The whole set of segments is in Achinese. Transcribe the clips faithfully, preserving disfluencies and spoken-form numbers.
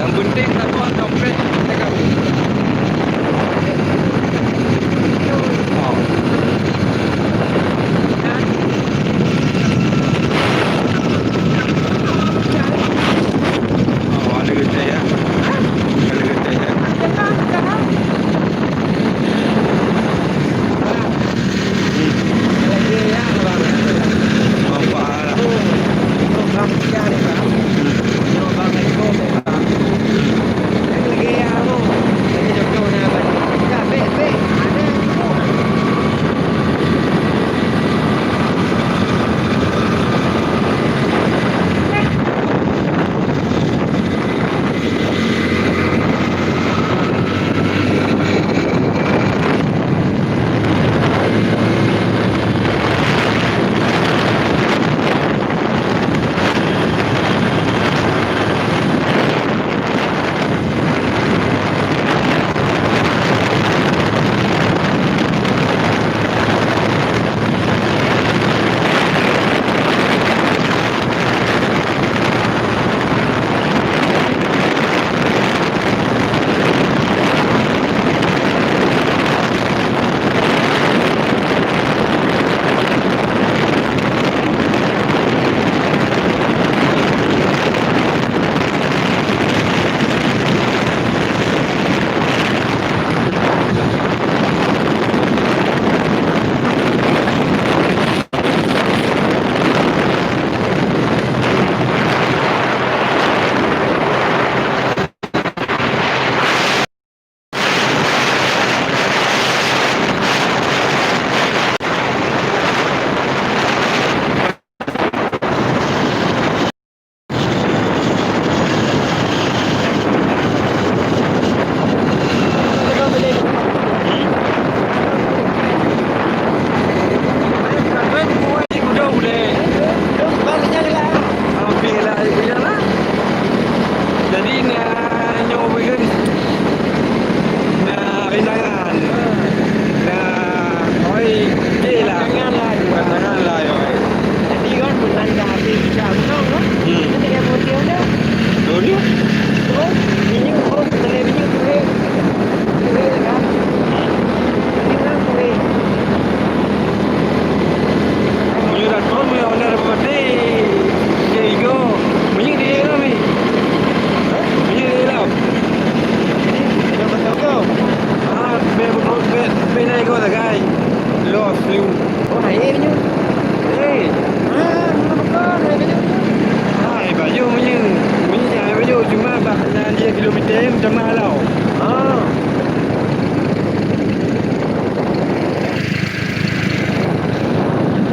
Yang penting dapat dompet kita kawin. Oh, ada geutai ya. Ada geutai ya. Nampak lah. Jadi, na nyoe beugeun, na rintangan. Na, oi, je lah. Rintangan lah, oi. Jadi, kan, bukan dah habis, dah, betul, kan? Hmm. Itu dia putih udah. Betul. Terus, ini, oh, boleh ini, boleh. Boleh, kan? Ini, kan, boleh. Meunyoe dak thon, meunyoe hana dak peumaté, jih igoe. Meunyoe di dalam ni. Meunyoe di dalam. Ah, bèk, bèk, bèk na igoe sagai. Los, liu. Oh, na ié meunyoe. Eh. Ah, meunyoe bukon, na ié meunyoe. Ah, ié bajoe meunyoe. Meunyoe ié bajoe, cuma bak na dia kilometer, macam mana lah. Ah.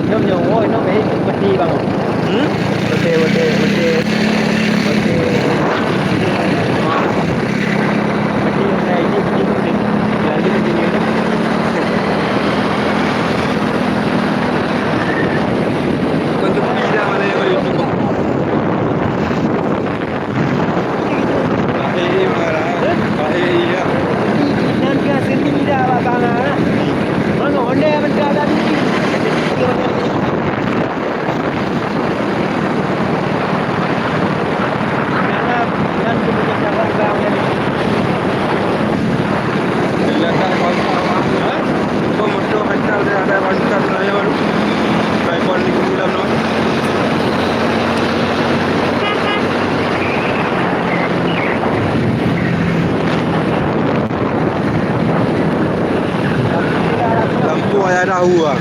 Nyoe, nyoe, woe, nyoe, eh, peti, Bang. Hmm? Peti, peti, peti, peti. Peti, peti, peti, peti. Lalu peti ni dah. Kau tepi dah mana yang boleh tunggu. Lampu ayah dah huang.